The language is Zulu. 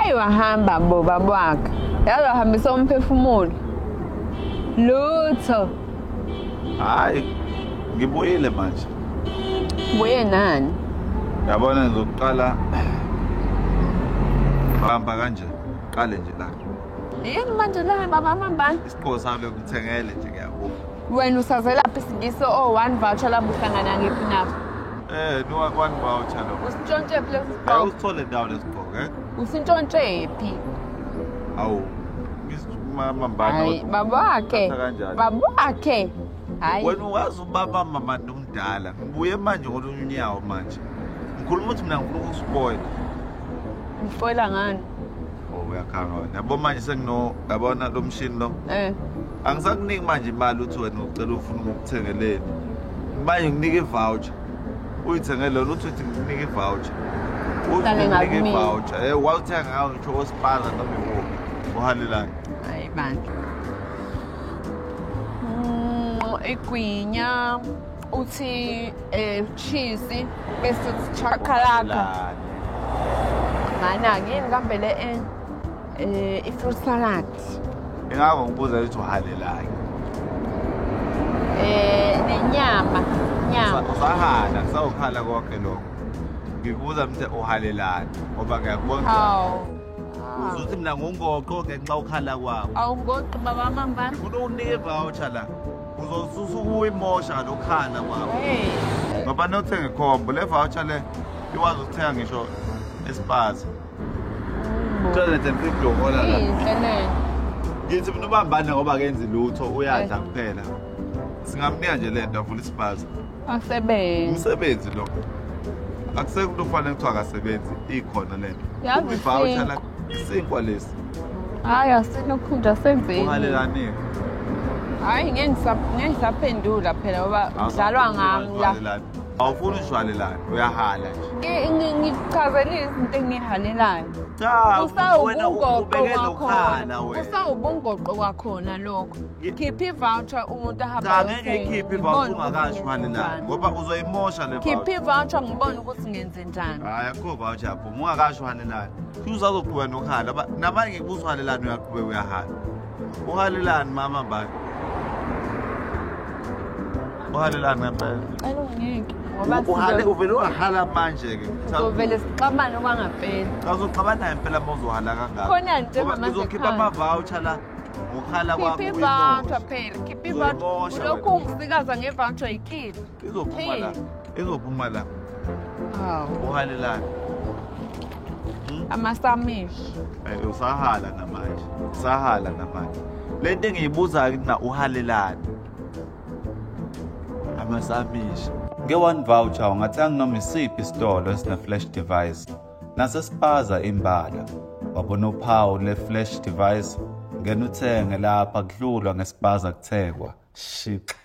Hayi wahamba bo babwakhe. Yazi wahambisa umphefumulo. Lutho. Hayi, ngibuyile manje. Buye nani? Yabona ngizoqala bamba kanje. Qale nje la. Yini manje la baba mambani? Isigqoko sami ngikuthengele nje ngiyabuka. Wena usazelaphi isingisi o one voucher lapho uhlangana ngiphi nabo? No one voucher lo. Usintshontshe phi lesi Hayi sigqoko? usithole ndawo lesigqoko, eh? Usintshontshe phi? Awu. Mambana. Hayi babakhe. Uthatha kanjani? Babakhe. Hayi. Wena uwazi ubaba mama nomdala. Ngibuye manje ngolunye unyawo manje. Ngikhuluma ukuthi mina ngifuna ukuspoil. Ngifola ngani? Oh uyakhanga wena. Yabo manje sengino yabona lo mshini lo. Angisakuniki manje imali uthi wena ucela ufuna ukukuthengeleni. Manje nginika i-voucher. Uyithengele lona uthi uthi nginika i-voucher. Uthi Uhlale nginika ngakumina. i-voucher. Wawuthenga ngayo ngisho ospaza noma ikuphi. Uhalelani? Hayi bandla. Igwinya uthi cheese bese uthi chakalaka. Uhalelani? Mana yini kambe le i-fruit salad. Ingakho ngibuza ukuthi uhalelani. Nenyama, nyama. Usahala, kusawukhala konke lokho. Ngikubuza mthe uhalelani ngoba ngiyakubona. Hawu. Uzuthi mina ngungoqo ngenxa ukhala kwawo. Awungoqi baba mambana. Ngifuna ukunika i-voucher la. Uzosusa ukuyimosha lokhala kwakho. Hey. Ngoba nothenga ikhombo le voucher le ikwazi ukuthenga ngisho espaza. 250 dollars la. Inhle le. Ngithi mina ubambane ngoba akenzi lutho uyadla kuphela. Singamnika nje lento avula ispaza. Asebenze. Umsebenzi lo. Akusekho umuntu ofanele kuthiwa akasebenzi ikhona lento. Yazi I-voucher la isinkwa. isinkwa lesi. Hayi asinokhunja senzeni. Uhalelani? Hayi ngeke ngisaphendula phela ngoba kudlalwa ngami la. Awufuni ushwalelani, uyahala nje. Ngikuchazela izinto engihalelayo. Cha, wena Usawubungoqo ubheke nokhala kwakhona. wena. Usawubungoqo kwakhona lokho. Khipha i-voucher umuntu ahamba Cha, ngeke ayothenga. ikhiphe i-voucher Ngibone ukuthi ungakashwalelani ngenzenjani. ngoba uzoyimosha le Khipha voucher. i-voucher ngibone ukuthi ngenze njani. Hayi akukho voucher apho, ungakashwalelani. Usazoqhubeka nokhala, nabanye ngikubuza uhalelani uyaqhubeka uyahala. Uhalelani mama bani? Uhalelani ngempela? Cela ungeke ngoba Uhale uvele uyahala manje ke. sizovele sixabane okwangempela. Cha uzoxabana ngempela uma uzohala kangaka. Khona nje Ngoba mama ngizokhipha sekhaya. ama-voucher la ngokhala kwakho Khipha i-voucher uyimoshe. phela, khipha i-voucher. Uzoyimosha Ulokhu wena. ungisikaza nge-voucher ikhiphe. Izophuma la. Izophuma la. Hawu. Uhalelani? Amasamishi. Hayi usahala namanje. Usahala namanje. Lento engiyibuzayo ukuthi na uhalelani? Amasamishi. Nge-one voucher ungathenga noma isiphi isitolo esine-flash device nasespaza imbala. Wabona uphawu le-flash device, ngena uthenge lapha kudlulwa ngespaza kuthengwa. Shiqa.